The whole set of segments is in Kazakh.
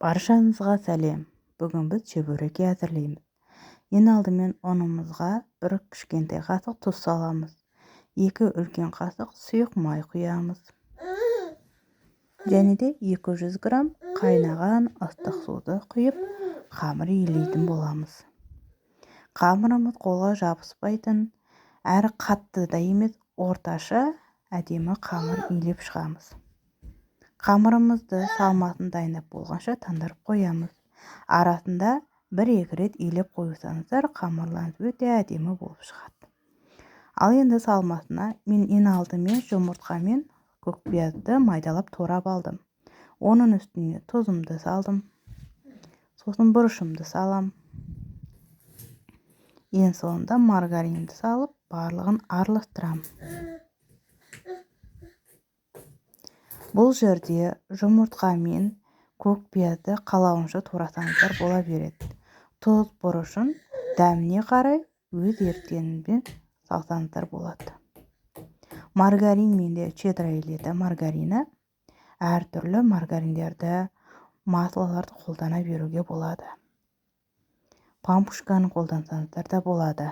Баршаңызға сәлем. Бүгін біз чебуреки әзірлейміз. Ең алдымен ұнымызға бір кішкентай қасық тұз саламыз. 2 үлкен қасық сұйық май құямыз. Және де 200 грамм қайнаған ыстық суды құйып, қамыр илейтін боламыз. Қамырымыз қолға жабыспайтын, әрі қатты да емес, орташа әдемі қамыр илеп шығамыз. Қамырымызды салмасын дайындап болғанша тандырып қоямыз. Арасында бір-екі рет илеп қойсаңыздар, қамырларыңыз өте әдемі болып шығады. Ал енді салмасына мен ең алдымен жұмыртқа мен көк пиязды майдалап турап алдым. Оның үстіне тұзымды салдым. Сосын бұрышымды салам. Ең соңында маргаринді салып, барлығын араластырамын. Бұл жерде жұмыртқа мен көк пиязды қалауынша турасаңыздар бола береді. Тұз, бұрышын дәміне қарай өз еріктеріңізбен салсаңыздар болады. Маргарин менде Щедрая Лето маргарины. Әртүрлі маргариндерді, маслоларды қолдана беруге болады. Пампушканы қолдансаңыздар да болады.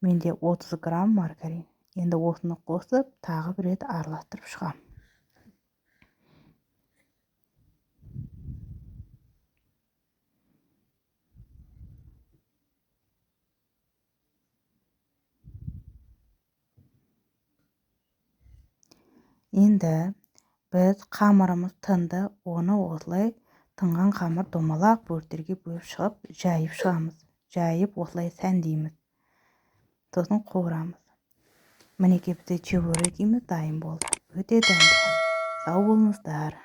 Менде 30 грамм маргарин. Енді осыны қосып, тағы бір рет араластырып шығам. Енді біз қамырымыз тынды, оны осылай тынған қамыр домалақ бөліктерге бөліп шығып, жайып шығамыз. Жайып осылай сәндейміз. Сосын қуырамыз. Мінекей бізде чебурекіміз дайын болды. Өте дәмді. Сау болыңыздар.